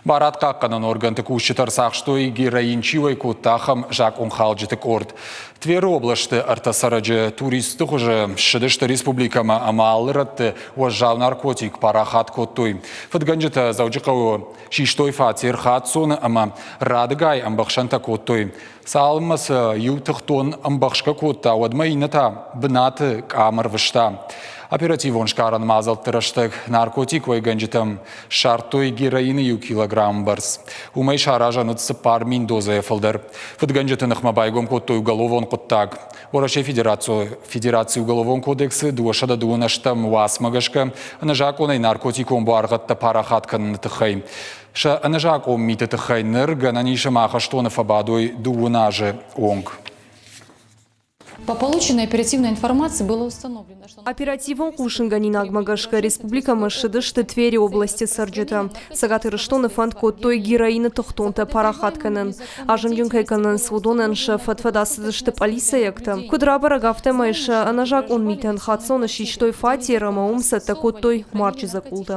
Барадхъахъхъӕнӕн органты кусджытӕ ӕрцахстой, героин чи уӕй кодта, ахӕм закъонхалджыты къорд. Тверы областы ӕртӕ цӕрӕджы туристты хуызы ссыдысты республикӕмӕ ӕмӕ алы рӕтты уӕззау наркотик парахат кодтой. Фыдгӕнджытӕ Дзӕуджыхъӕуы систой фатер хаццоны ӕмӕ радыгай ӕмбӕхсӕнтӕ кодтой. Цалынмӕ сӕ иу тыхтон ӕмбӕхсгӕ кодта, уӕдмӕ иннӕ та бынаты къам ӕрвыста. Оперативон сгарӕн мадзӕлтты рӕстӕг наркотик уӕйгӕнджытӕм ссардтой героины иу килограмм бӕрц. Уымӕй саразӕн уыд 4000 дозӕйӕ фылдӕр. Фыдгӕнджыты ныхмӕ байгом кодтой уголовон хъуыддаг. Уӕрӕсейы Федерацийы Уголовон кодексы 228 уацмӕ гӕсгӕ ӕнӕзакъонӕй наркотикон буаргъӕдтӕ парахат кӕныны тыххӕй. Сӕ ӕнӕзакъон миты тыххӕй ныр гӕнӕн ис ӕмӕ ахӕстоны фӕбадой дыууын азы онг. По полученной оперативной информации было установлено, что... Оперативон хъусынгӕнинагмӕ гӕсгӕ республикӕмӕ ссыдысты Твери областы цӕрджытӕ. Цӕгат Ирыстоны фӕнд кодтой героины тыхтонтӕ парахат кӕнын. Азымджын кӕй кӕнынц, уыдонӕн сӕ фӕд-фӕд ацыдысты пъӕлицӕйӕгтӕ. Куыд рабӕрӕг, афтӕмӕй сӕ ӕнӕзакъон митӕн хаццоны систой фатер ӕмӕ уым цӕттӕ кодтой марджы дзӕкъултӕ.